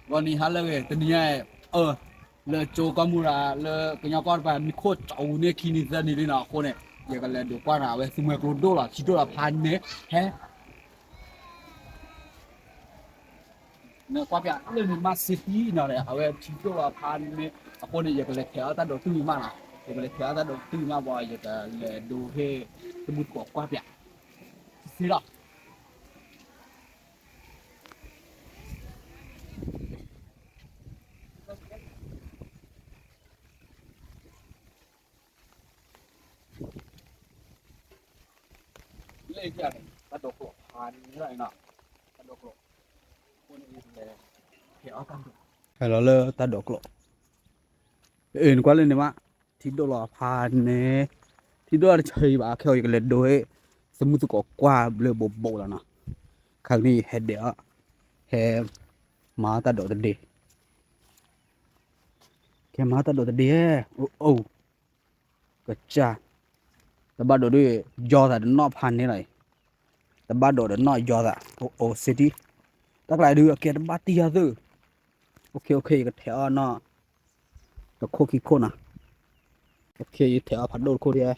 ဂီၤနံၤဟါလၢအဂ့ၤ တနံၤညါအံၤ အၢ လၢကၠိကီၢ်မူရၤ လၢကညီကီၢ်တပၤ မံခိၣ်ကၠီဝူၤန့ၢ်ခံနံၤသၢနံၤလံနီၤ အဃိန့ၣ် ယကလဲၤဒိးကွၢ်နၤ အဝဲသူမှဲကျိဒိၣ်လီၤ ထံဒိၣ်လီၤဖးန့ၣ် ဟဲ နကွၢ်ပျးလၢန့ၣ်မးစ့တံနီၤ အဝဲထံဒိၣ်လီၤဖးန့ၣ် အဃိန့ၣ် ယကလဲၤထဲးအီၣ်တၢ်ဒိးတုၢ်မးနီၤ ယကလဲၤထဲးအီၣ်တၢ်ဒိးတုၢ်မးဘၣ် ယကလဲၤဒိးဟ့ၣ် သမူသကိးကွၢ်ပျး စ့လီၤ လၢတၢ်ဒိးကျိးဖးန့ၣ်လီၤနီၤ တၢ်ဒိးကျိး ဟဲလီၤလၢတၢ်ဒိးကျိး အ့ၣ် နကွၢ်လၢန့ၣ်မး ထံဒိၣ်လီၤဖးန့ၣ် ထံဒိၣ်လီၤတဆၢအံၤဘၣ် ခဲအံၤယကလဲၤဒိးဟ့ၣ် သမူသကိးကွၢ်ဘျၢဘိးဘိးလီၤနီၤ ခါကနံၣ်အံၤဟဲဒဲးအီၤ ဟဲ မၤတၢ်ဒိးတဒ့ ကဲမၤတၢ်ဒိးတဒ့ အိၣ် ကစၢ် တဘၣ်ဒိးဒုး ယီၤသးတနီၣ်ဖးန့ၣ်လီၤအံၤ တဘၣ်ဒိးတနီၣ်ယီၤသး အိၣ် စ့တံ တၢ်ကျါဒုး အကဲတဘၣ်တံၢ်ယၤသၢ OK OK ယကထဲးအီၣ်နီၤ တခိၣ်ခံခိၣ်နီၤ OK ယထဲးအီၣ်ဖးဒိၣ်တခိၣ်ဒံး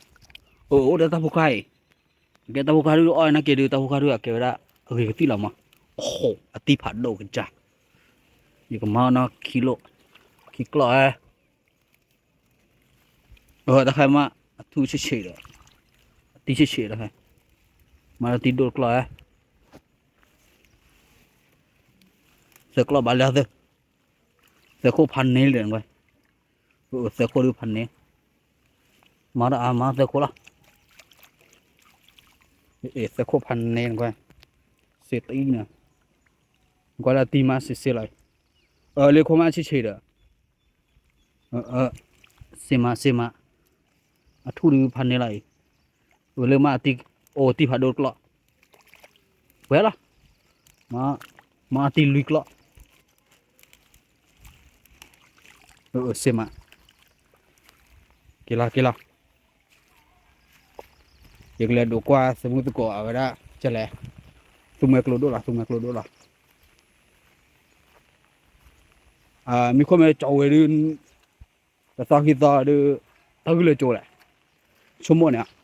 အိၣ်အိၣ်ဒီးတၢ်ဖိခါအံၤ ကဲတၢ်ဖိခါဒုးအီၣ်နာ်က့ဒုး တၢ်ဖိခါဒုးအကဲဝဲဒၣ် အဂ့ၤကသံၣ်လီၤမး ခိၣ် အတံၢ်ဖးဒိၣ်ကစၢ် ယကမၤအီၣ်နီၤ ခံလိၣ် ခံကျီၢ်ဧါ အတၢ်ခါမး အထူၣ်ဆံးဆံးဒီး အတံၢ်ဆံးဆံးဒီး မၤလၢတံၢ်ဒိၣ်တကျီၢ်ဧါ သၢကျီၢ်ဘၣ်လၢသၢ သၢခိၣ်ဖးန့ၣ်လံဒီး သၢခိၣ်ဒုးဖးန့ၣ် မၤဒီးအါမၤသၢခိၣ်လီၤ သၢခိၣ်ဖးန့ၣ်နကွၢ် စ့တံနီၤ နကွၢ်လၢတံၢ်မးစ့စ့လီၤ အလၢခိၣ်မးဆံးဆံးဒီး စ့မးစ့မး အထူၣ်ဒုးဖးန့ၣ်လီၤအံၤ အလၢမး အိၣ်တံၢ်ဖးဒိၣ်တကျီၢ် ဝဲလီၤ မၤတံၢ်လွံၢ်ကျီၢ် စ့မး က့ၤလီၤက့ၤလီၤ ယကလဲၤဒိးကွၢ်သမူသကိးအဝဲဒၣ် ကလဲၣ် သူမှဲကျိဒိၣ်လီၤ သူမှဲကျိဒိၣ်လီၤ မံခိၣ်မ့ၢ်ကၠီဝဲဒုး တသီခံသီဒုး တၢ်ဂုၢ်လၢကၠိလဲၣ် ဆိကမိၣ်န့ၣ်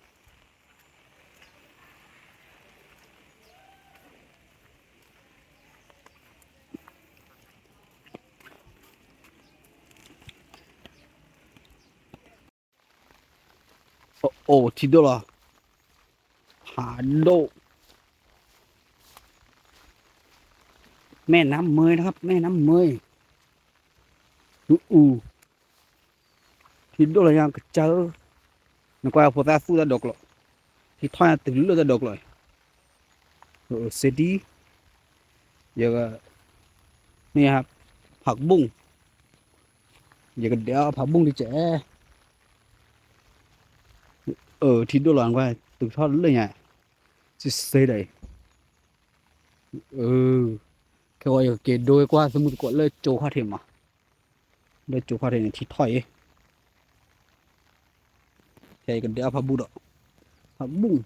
အိၣ်ထံဒိၣ်လီၤ ဖးဒိၣ် แม่น้ำเมยนะครับ แม่น้ำเมย အူ ထံဒိၣ်လီၤညါကစၢ်ဧၢ နကွၢ်ဖိသၣ်သူၣ်တၢ်ဒိးကျိး ထံထီၣ်ညါတုၤလၢတၢ်ဒိးကျိး စ့တံ ယက န့ၣ် ဖးဘူၣ် ယကဒဲးအီၣ်ဖးဘူၣ်တကဲး အၢ ထံဒိၣ်လီၤနကွၢ် တုၤထီၣ်လၢညါ စ့စ့ဒီး ခဲဂီၤ ယကက့ၤဒိကွၢ်သမူသကိးလၢကၠိခီၣ်ထံးမး လၢကၠိခီၣ်ထံးန့ၣ် ထံထီၣ်အံၤ ခဲအံၤကဒဲးအီၣ်ဖးဘူၣ်ဒီး ဖးဘူၣ်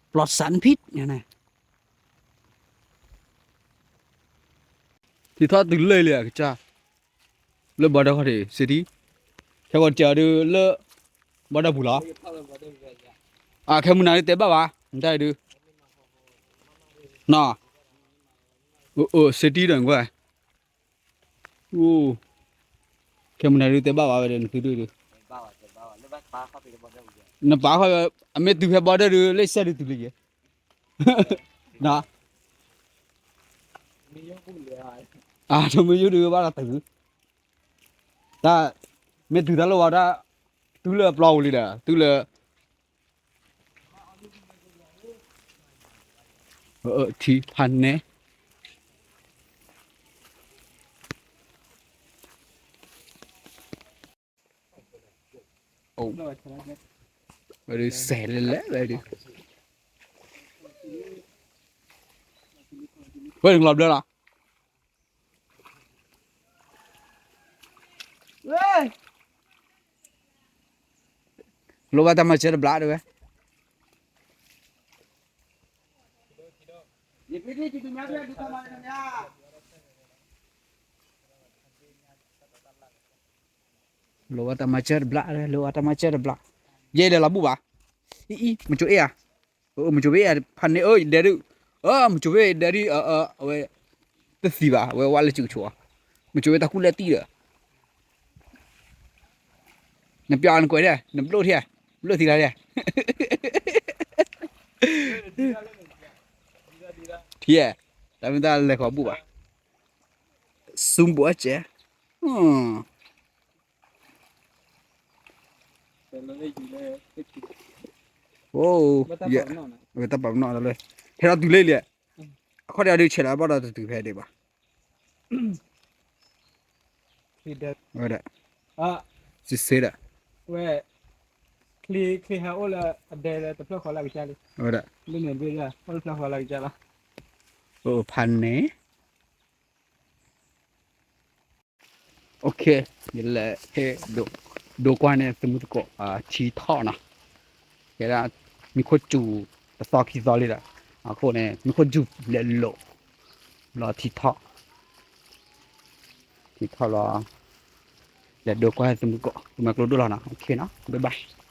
ပျီစၣ်နဖံးန့ၣ် ထံထီၣ်တုၤလၢလံအကစၢ် လၢဘီဒၢခီၣ်ထံး စ့တံ ခဲဂီၤတကဲးအီၤဒုးလၢ ဘီဒၢပူၤလီၤ အခဲမုၢ်နၤဒုးတဲဘၣ်ဘၣ် နတၢ်အံၤဒုး နီၤ စ့တံဒီးကွၢ် အိၣ် ခဲမုၢ်နၤဒုးတဲဘၣ်ဘၣ်ဝဲဒီး နသုဒုးဒုး နပာ်ခီ အမ့ၢ်တုၤဖဲဘီဒၢဒုး လၢစဲဒုးတုၤလံယဲ နီၤ အမ့ၢ်ယိၣ်ဒုးဘၣ်လီၤတုၤ တၢ် မ့ၢ်တုၤတၢ်လၢဝဲဒၣ် တုၤလၢအပျီပူၤလံဒီး တုၤလၢ ထံဖးနဲ ဝဲဒုးစဲးလဲၣ်လဲၣ်ဝဲဒုး ဝဲဒုးကျီဘျၢလီၤ လိၣ်ဘၣ်တၢ်မၤစၢၤတဘျီဒုးဝဲ ယဖံဒံ ယကညါဖျဲဒုးတၢ်မၤတၢ်မၤ လီၤဝဲတၢ်မၤစၢၤတဘျီ, လီၤဝဲတၢ်မၤစၢၤတဘျီ, ယဲဒၣ်လီၤဘူၣ်ဘၣ်, အံၤအံၤ မ့ၢ်ကၠိအ့ၣ်ဧါ, မ့ၢ်ကၠိဝဲဖးန့ၣ်အၢ ယဒဲဒုး, မ့ၢ်ကၠိဝဲဒဲဒုး, အဝဲ တသံဘၣ်, အဝဲဝဲလၢစုကဆိးအီၤ, မ့ၢ်ကၠိဝဲတၢ်ကူၣ်လဲၣ်တံၢ်ဒီး နပျီနကွဲးထဲ, နဘျိၣ်ထဲ, ဘျိၣ်သံလီၤထဲ, ထံ, တၢ်မ့ၢ်တၢ်လဲၤခီဘူၣ်ဘၣ်, ဆူဘိးအစဲး, အိ, တၢ်ပာ်ပနီၣ်လၢ, ဟဲထီၣ်တုၤလံလံ, အခီၣ်ဒံးဒုးဆဲးလၢဘၣ်ဒီးတတုၤဖဲဒံးဘၣ်, ဝဲဒၣ်, စံးဆၢဒီး, ဝဲ, ချံချံဟဲအိၣ်လၢအဒဲလၢတဖျၢၣ်ဃီလၢကစၢ်လံ, ဝဲဒၣ်, လၢန့ၣ်ဘ့ၣ်ဒၣ် အိၣ်တဖျၢၣ်ဃီလၢကစၢ်လီၤ, အိၣ်ဖးန့ၣ် OK, ယလဲၤဟ့ၣ်ဒိးကွၢ်န့ၣ် သုးမုၢ်သကိး ထံထီၣ်နီၤ, ကဲဒၣ် မံခိၣ်စူၤတသီခံသီလံဒီး, အဃိန့ၣ် မံခိၣ်စူၤလဲၤလိာ်, လီၤထံထီၣ်, ထံထီၣ်လီၤ, လဲၤဒိးကွၢ်သုးမုၢ်သကိး သုးမုၢ်ကျိဒိၣ်လီၤနီၤ, OKနီၤ, bye bye.